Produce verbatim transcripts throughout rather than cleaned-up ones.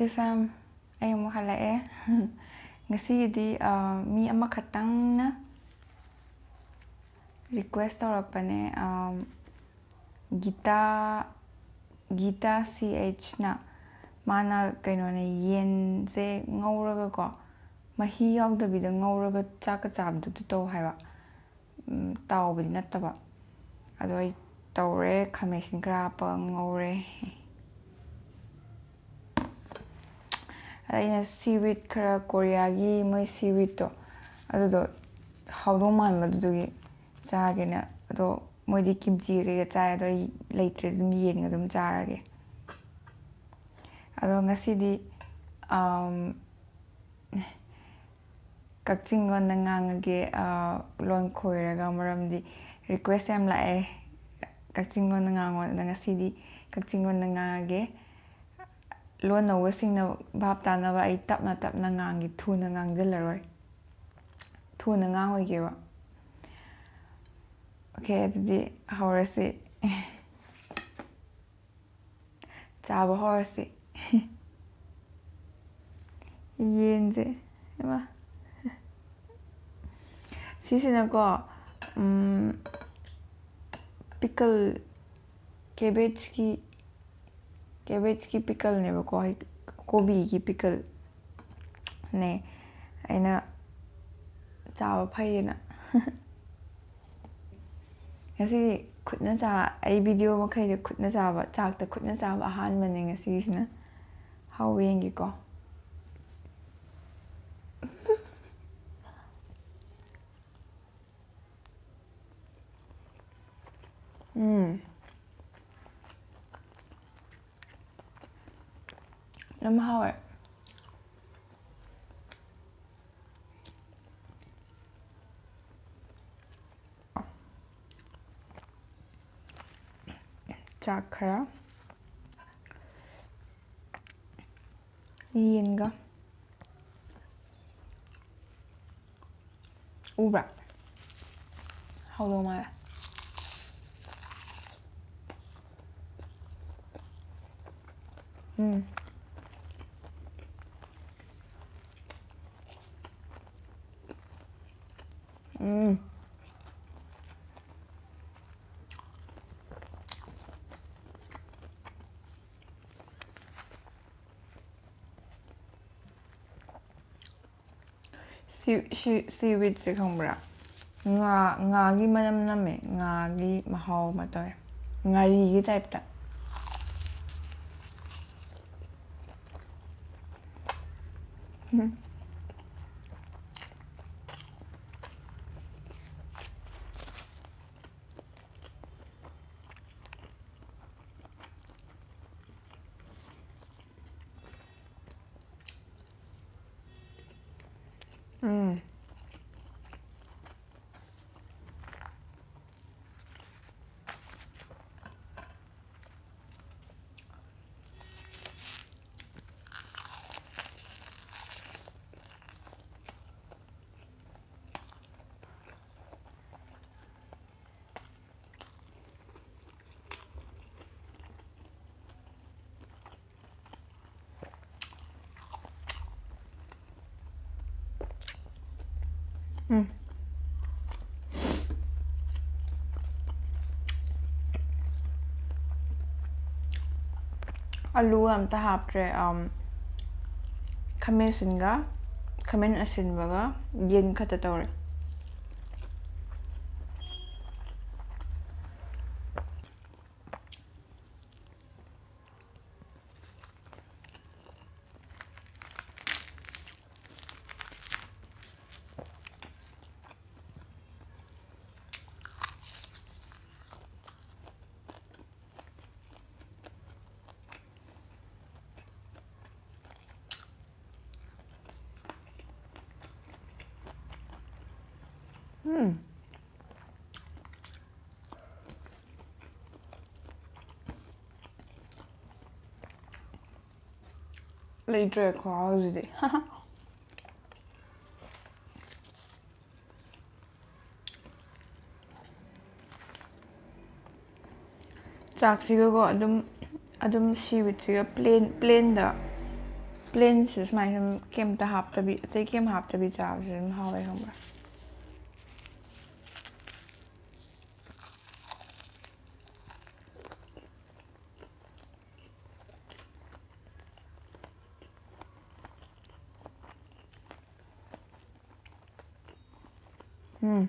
ꯁꯤꯐꯦꯝ, ꯑꯩ ꯑꯃꯨꯛ ꯍꯜꯂꯛꯑꯦ꯫ ꯉꯁꯤꯒꯤꯗꯤ, ꯑ, ꯃꯤ ꯑꯃꯈꯛꯇꯪꯅ request ꯇꯧꯔꯛꯄꯅꯦ, ꯑ, ꯒꯤꯇꯥ, ꯒꯤꯇꯥ ꯁꯤ ꯑꯩꯆꯅ꯫ ꯃꯥꯅ ꯀꯩꯅꯣꯅꯦ, ꯌꯦꯟꯁꯦ ꯉꯧꯔꯒꯀꯣ, ꯃꯍꯤ ꯌꯥꯎꯗꯕꯤꯗ ꯉꯧꯔꯒ ꯆꯥꯛꯀ ꯆꯥꯕꯗꯨ ꯑꯗꯨ ꯇꯧ ꯍꯥꯏꯕ꯫ ꯎꯝ, ꯇꯥꯎꯕꯗꯤ ꯅꯠꯇꯕ꯫ ꯑꯗꯣ ꯑꯩ ꯇꯧꯔꯦ, ꯈꯥꯃꯦꯟ ꯑꯁꯤꯟ ꯈꯔ ꯍꯥꯞꯄꯒ ꯉꯧꯔꯦ꯫ ꯑꯗ ꯑꯩꯅ seaweed ꯈꯔ, ꯀꯣꯔꯤꯌꯥꯒꯤ ꯃꯣꯏ seaweedꯇꯣ, ꯑꯗꯨꯗꯣ ꯍꯥꯎꯗꯧ ꯃꯥꯟꯕꯗꯨꯗꯨꯒꯤ ꯆꯥꯒꯦꯅ꯫ ꯑꯗꯣ ꯃꯣꯏꯗꯤ ꯀꯤꯝꯆꯤꯒ ꯀꯩꯒ ꯆꯥꯏ, ꯑꯗꯣ ꯑꯩ ꯂꯩꯇ꯭ꯔꯦ, ꯑꯗꯨꯝ ꯌꯦꯟꯒ ꯑꯗꯨꯝ ꯆꯥꯔꯒꯦ꯫ ꯑꯗꯣ ꯉꯁꯤꯗꯤ, ꯑꯝ, ꯀꯛꯆꯤꯡ ꯂꯣꯟꯗ ꯉꯥꯡꯉꯒꯦ, ꯑ, ꯂꯣꯟ ꯈꯣꯏꯔꯒ, ꯃꯔꯝꯗꯤ request ꯌꯥꯝ ꯂꯥꯛꯑꯦ ꯀꯛꯆꯤꯡ ꯂꯣꯟꯗ ꯉꯥꯡꯉꯣ꯫ ꯑꯗꯨꯅ ꯉꯁꯤꯗꯤ ꯀꯛꯆꯤꯡ ꯂꯣꯟꯗ ꯉꯥꯡꯉꯒꯦ꯫ ꯂꯣꯟ ꯅꯧꯕꯁꯤꯡꯅ ꯚꯥꯞ ꯇꯥꯅꯕ ꯑꯩ ꯇꯞꯅ ꯇꯞꯅ ꯉꯥꯡꯒꯦ, ꯊꯨꯅ ꯉꯥꯡꯖꯜꯂꯔꯣꯏ, ꯊꯨꯅ ꯉꯥꯡꯉꯣꯏꯒꯦꯕ꯫ OK, ꯑꯗꯨꯗꯤ ꯍꯧꯔꯁꯤ꯫ ꯆꯥꯕ ꯍꯧꯔꯁꯤ꯫ ꯌꯦꯟꯁꯦ, ꯏꯃꯥ꯫ ꯁꯤꯁꯤꯅꯀꯣ, ꯎꯝ, pickle, cabbageꯀꯤ, cabbageꯀꯤ pickleꯅꯦꯕꯀꯣ, ꯀꯣꯕꯤꯒꯤ pickleꯅꯦ꯫ ꯑꯩꯅ ꯆꯥꯕ ꯐꯩꯌꯦꯅ꯫ ꯉꯁꯤꯗꯤ ꯈꯨꯠꯅ ꯆꯥ-, ꯑꯩ video ꯃꯈꯩꯗ ꯈꯨꯠꯅ ꯆꯥꯕ, ꯆꯥꯛꯇ ꯈꯨꯠꯅ ꯆꯥꯕ ꯑꯍꯥꯟꯕꯅꯦ ꯉꯁꯤꯒꯤꯁꯤꯅ꯫ ꯍꯥꯎꯕ ꯌꯦꯡꯒꯦꯀꯣ꯫ ꯎꯝ꯫ ꯌꯥꯝ ꯍꯥꯎꯋꯦ꯫ ꯆꯥꯛ ꯈꯔ, ꯌꯦꯟꯒ꯫ ꯎꯕ꯭ꯔꯥ? ꯍꯥꯎꯗꯧ ꯃꯥꯜꯂꯦ꯫ ꯎꯝ꯫ ꯁꯤ ꯁꯤ ꯁꯤ ꯋꯤꯠꯁꯦ ꯈꯪꯕ꯭ꯔꯥ? ꯉꯥ, ꯉꯥꯒꯤ ꯃꯅꯝ ꯅꯝꯃꯦ꯫ ꯉꯥꯒꯤ ꯃꯍꯥꯎ ꯑꯃ ꯇꯧꯋꯦ, ꯉꯥꯔꯤꯒꯤ ꯇꯥꯏꯞꯇ꯫ ꯎꯝ꯫ ꯎꯝ꯫ ꯎꯝ꯫ ꯑꯂꯨ ꯑꯝꯇ ꯍꯥꯞꯇ꯭ꯔꯦ꯫ ꯑꯝ, ꯈꯥꯃꯦꯟ ꯑꯁꯤꯟꯒ, ꯈꯥꯃꯦꯟ ꯑꯁꯤꯟꯕꯒ ꯌꯦꯟ ꯈꯛꯇ ꯇꯧꯔꯦ꯫ ꯎꯝ꯫ ꯂꯩꯇ꯭ꯔꯦ ꯈꯨꯍꯥꯎꯁꯤꯗꯤ꯫ ꯆꯥꯛꯁꯤꯒꯀꯣ ꯑꯗꯨꯝ, ꯑꯗꯨꯝ ꯁꯤ ꯋꯤꯠꯁꯤꯒ ꯄ꯭ꯂꯦꯟ, ꯄ꯭ꯂꯦꯟꯗ, ꯄ꯭ꯂꯦꯟꯁꯤ ꯁꯨꯃꯥꯏꯅ ꯁꯨꯝ ꯀꯩꯝꯇ ꯍꯥꯞꯇꯕꯤ, ꯑꯇꯩ ꯀꯩꯝ ꯍꯥꯞꯇꯕꯤ ꯆꯥꯕꯁꯤ ꯑꯗꯨꯝ ꯍꯥꯎꯋꯦ ꯈꯪꯕ꯭ꯔꯥ? ꯎꯝ꯫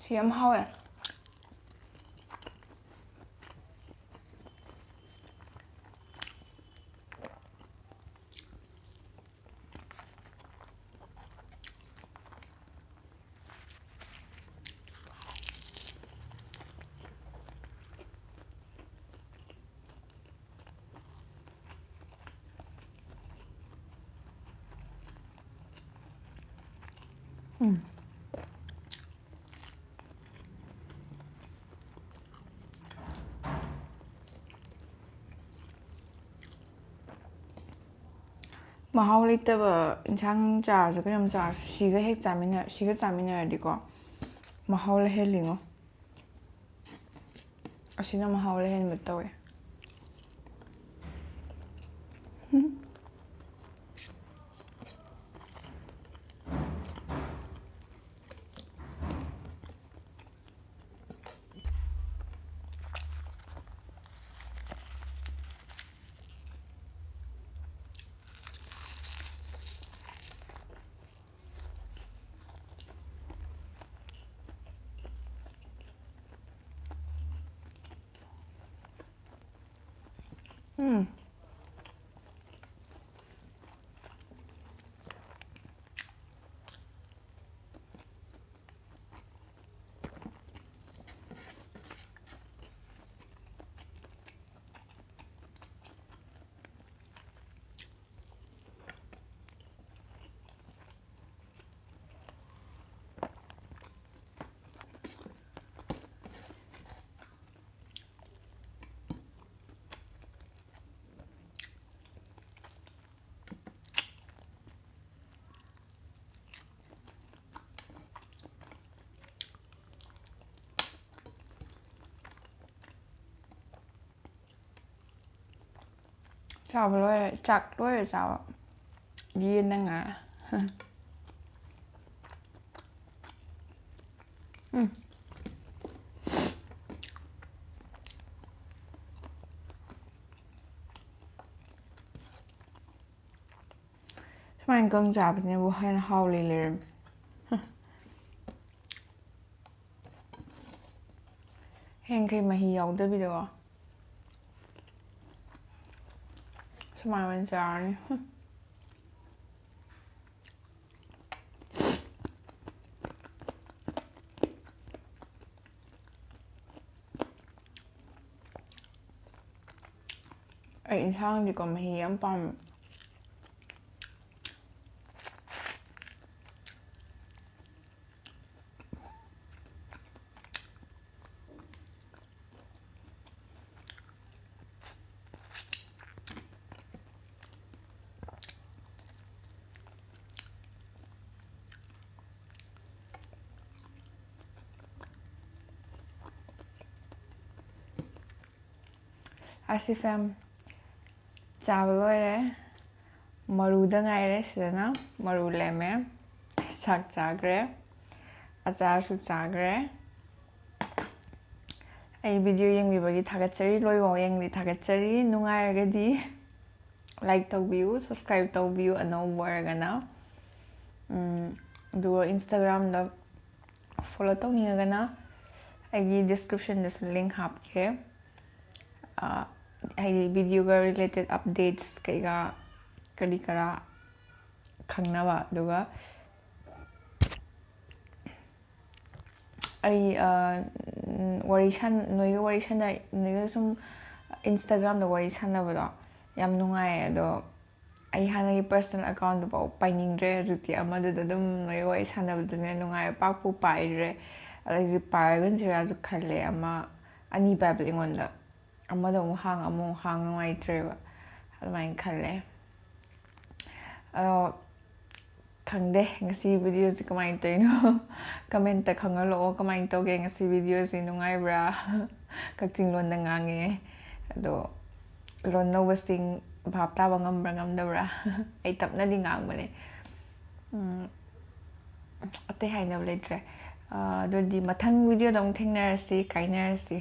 ꯁꯤ ꯌꯥꯝ ꯍꯥꯎꯋꯦ꯫ ꯎꯝ꯫ ꯃꯍꯥꯎ ꯂꯩꯇꯕ ꯏꯟꯁꯥꯡ ꯆꯥꯔꯁꯨ, ꯀꯩꯅꯣꯝ ꯆꯥꯔꯁꯨ, ꯁꯤꯒ ꯍꯦꯛ ꯆꯥꯃꯤꯟꯅ-, ꯁꯤꯒ ꯆꯥꯃꯤꯟꯅꯔꯗꯤꯀꯣ, ꯃꯍꯥꯎ ꯂꯩꯍꯜꯂꯤꯉꯣ꯫ ꯑꯁꯤꯅ ꯃꯍꯥꯎ ꯂꯩꯍꯟꯕ ꯇꯧꯋꯦ꯫ ꯎꯝ꯫ ꯆꯥꯕ ꯂꯣꯏꯔꯦ, ꯆꯥꯛ ꯂꯣꯏꯔꯦ ꯆꯥꯕ꯫ ꯌꯦꯟꯅ ꯉꯥ꯫ ꯎꯝ꯫ ꯁꯨꯃꯥꯏꯅ ꯀꯪ ꯆꯥꯕꯁꯤꯅꯕꯨ ꯍꯦꯟꯅ ꯍꯥꯎ ꯂꯩ ꯂꯩꯔꯝꯃꯤ꯫ ꯍꯌꯦꯡꯈꯩ ꯃꯍꯤ ꯌꯥꯎꯗꯕꯤꯗꯀꯣ ꯁꯨꯃꯥꯏꯅ ꯑꯣꯏꯅ ꯆꯥꯔꯅꯤ꯫ ꯑꯩ ꯏꯟꯁꯥꯡꯗꯤꯀꯣ ꯃꯍꯤ ꯌꯥꯝ ꯄꯥꯝꯃꯦ꯫ ꯑꯥꯔ ꯁꯤ ꯐꯦꯝ ꯆꯥꯕ ꯂꯣꯏꯔꯦ꯫ ꯃꯔꯨꯗ ꯉꯥꯏꯔꯦ꯫ ꯁꯤꯗꯅ ꯃꯔꯨ ꯂꯦꯝꯃꯦ꯫ ꯆꯥꯛ ꯆꯥꯈ꯭ꯔꯦ꯫ ꯑꯆꯥꯔꯁꯨ ꯆꯥꯈ꯭ꯔꯦ꯫ ꯑꯩ ꯚꯤꯗꯤꯑꯣ ꯌꯦꯡꯕꯤꯕꯒꯤ ꯊꯥꯒꯠꯆꯔꯤ꯫ ꯂꯣꯏꯐꯥꯎ ꯌꯦꯡꯕꯗꯤ ꯊꯥꯒꯠꯆꯔꯤ꯫ ꯅꯨꯡꯉꯥꯏꯔꯒꯗꯤ ꯂꯥꯏꯛ ꯇꯧꯕꯤꯌꯨ, ꯁꯕꯁꯀ꯭ꯔꯥꯏꯕ ꯇꯧꯕꯤꯌꯨ ꯑꯅꯧꯕ ꯑꯣꯏꯔꯒꯅ꯫ ꯎꯝ, ꯑꯗꯨꯒ ꯏꯟꯁꯇꯥꯒ꯭ꯔꯥꯝꯗ ꯐꯣꯂꯣ ꯇꯧꯅꯤꯡꯉꯒꯅ ꯑꯩꯒꯤ ꯗꯤꯁꯀ꯭ꯔꯤꯞꯁꯟꯗꯁꯨ ꯂꯤꯡ ꯍꯥꯞꯀꯦ꯫ ꯑ, ꯍꯥꯏꯗꯤ ꯚꯤꯗꯤꯑꯣꯒ ꯔꯤꯂꯦꯇꯦꯠ ꯑꯞꯗꯦꯠꯁ ꯀꯩꯀꯥ ꯀꯔꯤ ꯀꯔꯥ ꯈꯪꯅꯕ꯫ ꯑꯗꯨꯒ ꯑꯩ, ꯑ, ꯎꯝ, ꯋꯥꯔꯤ ꯁꯥꯟ-, ꯅꯣꯏꯒ ꯋꯥꯔꯤ ꯁꯥꯟꯅ-, ꯅꯣꯏꯒ ꯁꯨꯝ ꯏꯟꯁꯇꯥꯒ꯭ꯔꯥꯝꯗ ꯋꯥꯔꯤ ꯁꯥꯟꯅꯕꯗꯣ ꯌꯥꯝ ꯅꯨꯡꯉꯥꯏꯌꯦ꯫ ꯑꯗꯣ ꯑꯩ ꯍꯥꯟꯅꯒꯤ ꯄꯔꯁꯅꯦꯜ ꯑꯦꯀꯥꯎꯟꯗꯨꯐꯥꯎ ꯄꯥꯏꯅꯤꯡꯗ꯭ꯔꯦ ꯍꯧꯖꯤꯛꯇꯤ꯫ ꯑꯃꯗꯨꯗ ꯑꯗꯨꯝ ꯅꯣꯏꯒ ꯋꯥꯔꯤ ꯁꯥꯟꯅꯕꯗꯨꯅ ꯅꯨꯡꯉꯥꯏꯔꯦ꯫ ꯄꯥꯛꯄꯨ ꯄꯥꯏꯗ꯭ꯔꯦ꯫ ꯑꯗꯩ ꯍꯧꯖꯤꯛ ꯄꯥꯏꯔꯒꯨꯝꯁꯤꯔꯥꯁꯨ ꯈꯜꯂꯦ꯫ ꯑꯃ ꯑꯅꯤ ꯄꯥꯏꯕꯗ ꯑꯩꯉꯣꯟꯗ ꯑꯃꯗ ꯑꯃꯨꯛ ꯍꯥꯡ, ꯑꯃꯨꯛ ꯍꯥꯡ ꯅꯨꯡꯉꯥꯏꯇ꯭ꯔꯦꯕ꯫ ꯑꯗꯨꯃꯥꯏꯅ ꯈꯜꯂꯦ꯫ ꯑꯗꯣ ꯈꯪꯗꯦ ꯉꯁꯤ ꯚꯤꯗꯤꯑꯣꯁꯤ ꯀꯃꯥꯏꯅ ꯇꯧꯔꯤꯅꯣ? ꯀꯃꯦꯟꯇ ꯈꯪꯍꯜꯂꯛꯑꯣ꯫ ꯀꯃꯥꯏꯅ ꯇꯧꯒꯦ ꯉꯁꯤ ꯚꯤꯗꯤꯑꯣꯁꯤ? ꯅꯨꯡꯉꯥꯏꯕ꯭ꯔꯥ? ꯀꯛꯆꯤꯡ ꯂꯣꯟꯗ ꯉꯥꯡꯉꯦ꯫ ꯑꯗꯣ ꯂꯣꯟ ꯅꯧꯕꯁꯤꯡ ꯚꯥꯞ ꯇꯥꯕ ꯉꯝꯕ꯭ꯔꯥ ꯉꯝꯗꯕ꯭ꯔꯥ? ꯑꯩ ꯇꯞꯅꯗꯤ ꯉꯥꯡꯕꯅꯦ꯫ ꯎꯝ, ꯑꯇꯩ ꯍꯥꯏꯅꯕ ꯂꯩꯇ꯭ꯔꯦ꯫ ꯑ, ꯑꯗꯨꯗꯤ ꯃꯊꯪ ꯚꯤꯗꯤꯑꯣꯗ ꯑꯃꯨꯛ ꯊꯦꯡꯅꯔꯁꯤ꯫ ꯀꯥꯏꯅꯔꯁꯤ꯫